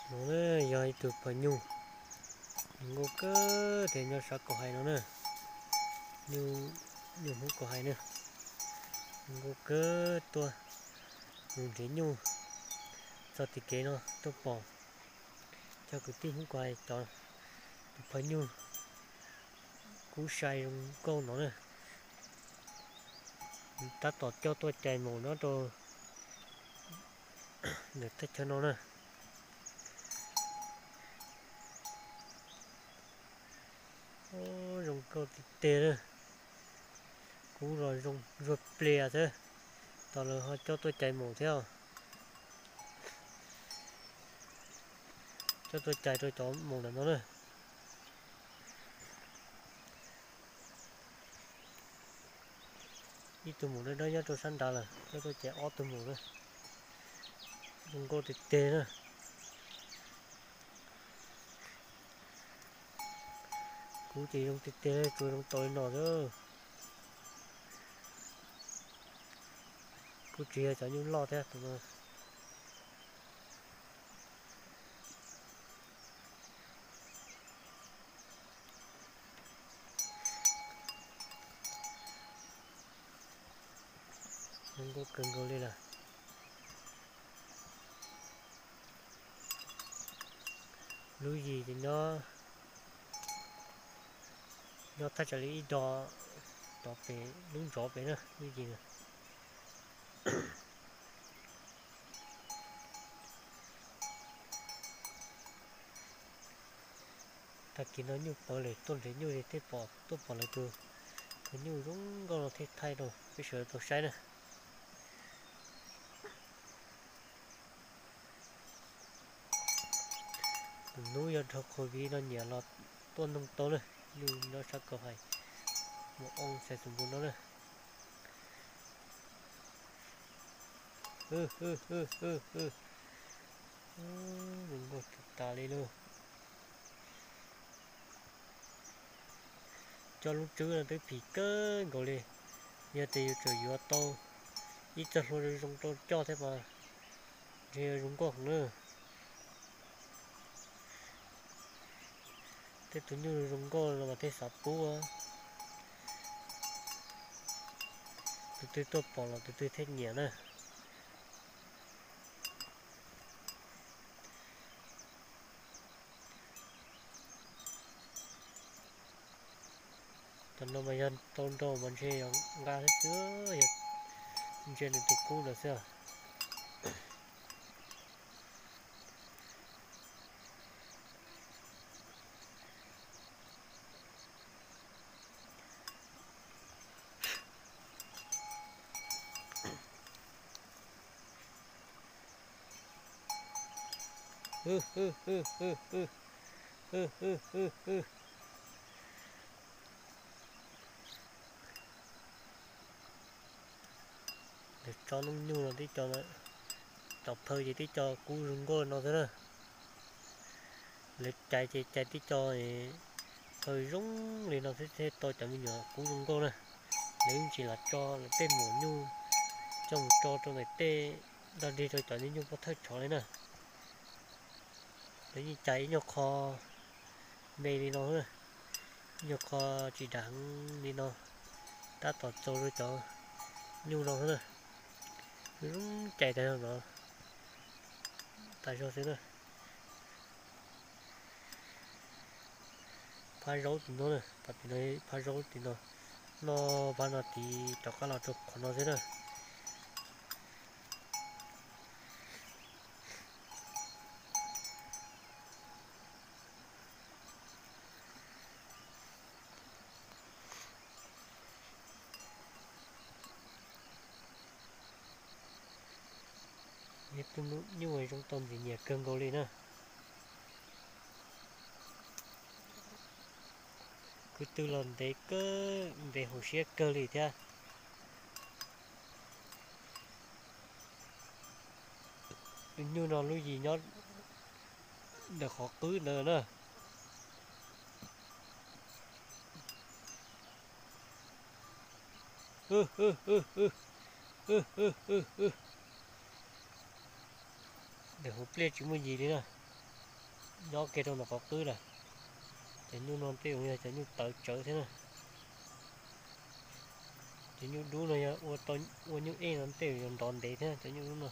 No na yog ib tug phaw nyuj, zoo nkauj kawg thiab, nyob sab Kaus Hais no na. Nyuj, nyuj Hmoob Kaus Hais na, zoo nkauj kawg. Tuaj mus nrhiav nyuj txog tim kev no tuaj pom cov kwv tij Hmoob Kaus Hais cov tus phaw nyuj kub sai zoo nkauj no na. Tab tom coj tuaj cais mus nyob rau ntawm thaj chaw no na. Zoo nkauj tiag tiag na. Kub los zoo zuag plias xwb. Tos lawv ho coj tuaj cais mus thiab. Coj tuaj cais rau cov mus ntawm no na. Ib tug mus dawb dawb nyob rau sab nrad lawm, coj tuaj cais ob tug mus na. Zoo nkauj tiag tiag na. Kub ces zoo tiag tiag, tsuas zoo tau li no xwb. Kuj tsis yog cov nyuj loj thiab tus no. Zoo nkauj kawg nkaus li lawm. Lub yim ces nyob, nyob thaj tsam li ib do tod pem lub ntsov pem na, lub yim na. Tag kis no nyuj pawv lawm, tuaj nrhiav nyuj li thiaj pom, tuaj pom lawv tus, tus nyuj zoo nkauj no thiaj thaij rau peb sawv daws tau saib na. Tus hnub yog dhau covid no nyiam los tuaj noog tau na, nyuj nyob sab Kaus Hais, mus oo xais xus npus no na. Zoo nkauj tas tas li lauj. Coj lub tswb no twb phim kawg nkaus li. Yog tias yus tseem yuav tau ib txoj hlua zoo zoo rau coj thiab mas ntshe yuav zoo nkauj heev na. Tej tus nyuj zoo nkauj no mas thiaj xav pub. Tus twg tuaj pom los tus twg thiaj nyiam na. Cov no mas yog tau nrau mas ntshe yog nqa xwb, yog ntsia nws tus kub ntawd xwb. Lawv tso noob nyuj no tib co, cov phaw ces tib co kub zoo nkauj no xwb na. Lawv cais ces cais tib co phaw zoo li no thiaj tau cov me nyuam kub zoo nkauj na. Lawv yeej tsis lam tso lawv tej maum nyuj coj mus tso rau ntawm tej dog dig rau cov nyuj pov thawj tshov li na. Lawv yeej cais ib nyuag qho me li no, ib nyuag qho tsis dam heev li no, tab tom txaus rau cov nyuj no xwb na. Zoo cais tas zog no, tas zog xwb na. Phab zaub tim no na, phab zaub tim no, noj phab no tid rov qab los rau qhov no xwb na. Yog tus nyuj zoo tau ntxim nyiam kawg nkaus li na. Kwv tw los ntev kawg, ntev hauv siab kawg li thiab. Tus nyuj no lub yim nyob ntawm qhov qwb ntawd na. Ntawm hauv pliaj tsis muaj yim li na. Nyob kiag rau ntawm qhov qwb lawm. Cov nyuj no tej zaum yog cov nyuj tawv tsawv thiab na. Cov nyuj dub no yog ua nyuj ej no tej zaum yog nrov ntev thiab cov nyuj dub no.